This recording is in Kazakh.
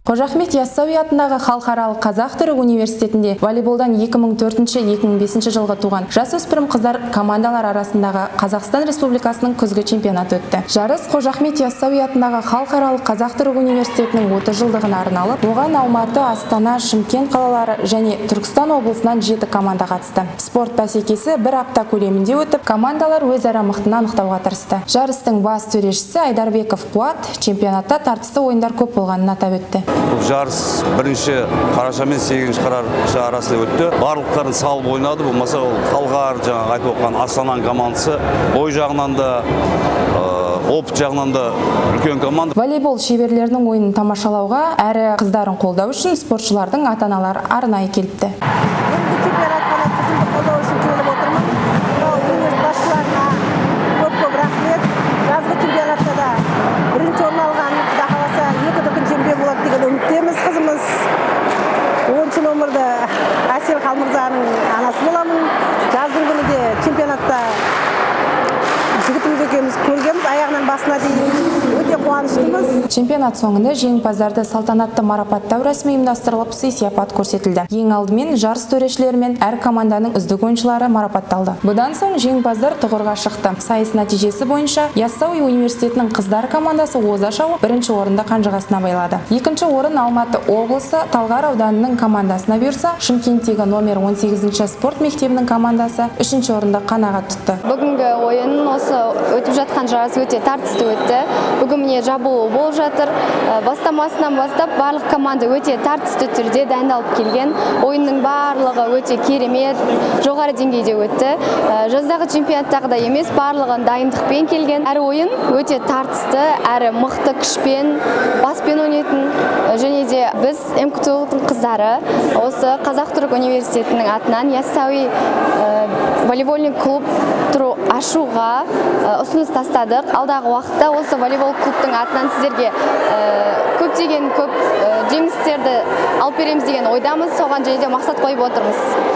Қожа Ахмет Яссауи атындағы Халықаралық Қазақ-Түрік университетінде волейболдан 2004-2005 жылғы туған жасөспірім қыздар командалар арасындағы Қазақстан Республикасының күзгі чемпионаты өтті. Жарыс Қожа Ахмет Яссауи атындағы Халықаралық Қазақ-Түрік университетінің 30 жылдығына арналып, оған Алматы, Астана, Шымкент қалалары және Түркістан облысынан 7 команда қатысты. Спорт бәсекесі бір апта көлемінде өтіп, командалар өзара мықтыны анықтауға тырысты. Жарыстың бас төрешісі Айдарбеков Қуат чемпионатта тартысты ойындар көп болғанын атап өтті. Бұл жарыс 1 қараша мен 8 қараша арасында өтті. Барлықтарын салып ойнады. Болмаса, ол Талғар, жаңағы айтып отқан Астананың командасы бой жағынан да, опыт жағынан да үлкен команда. Волейбол шеберлерінің ойынын тамашалауға әрі қыздарын қолдау үшін спортшылардың ата-аналары арнайы келіпті. Бүгінгі чемпионатқа қызымды қолдау үшін келіп отырмын. Мынау университет басшыларына көп көп рахмет. Жазғы чемпионатта да бірінші орын алған, құда қаласа, екі дүркін чемпион болады деген үміттеміз. Қызымыз 10-номерді Әсел Қалмырзаның анасы боламын. Жаздың күні де чемпионатта жігітіміз екеуміз көргенбіз аяғынан басына дейін, өте қуаныштымыз. Чемпионат соңында жеңімпаздарды салтанатты марапаттау рәсімі ұйымдастырылып, сый-сияпат көрсетілді. Ең алдымен жарыс төрешілері мен әр команданың үздік ойыншылары марапатталды. Бұдан соң жеңімпаздар тұғырға шықты. Сайыс нәтижесі бойынша Яссауи университетінің қыздар командасы оза шауып, бірінші орынды қанжығасына байлады. Екінші орын Алматы облысы Талғар ауданының командасына бұйырса, Шымкенттегі номер 18 спорт мектебінің командасы үшінші орынды қанағат тұтты. Бүгінгі ойын, осы өтіп жатқан жарыс өте тартысты өтті. Бүгін, міне, жабылу болып жатыр. Бастамасынан бастап барлық команда өте тартысты түрде дайындалып келген. Ойынның барлығы өте керемет, жоғары деңгейде өтті. Жаздағы чемпионаттағыдай емес, барлығын дайындықпен келген. Әр ойын өте тартысты, әрі мықты күшпен, баспен ойнайтын. Және де біз, МКТУ-дың қыздары, осы Қазақ Түрік университетінің атынан Яссауи волейбольный клуб тұру ашуға ұсыныс тастадық. Алдағы уақытта осы волейбол клубтың атынан сіздерге көптеген көп жеңістерді алып береміз деген ойдамыз. Соған және де мақсат қойып отырмыз.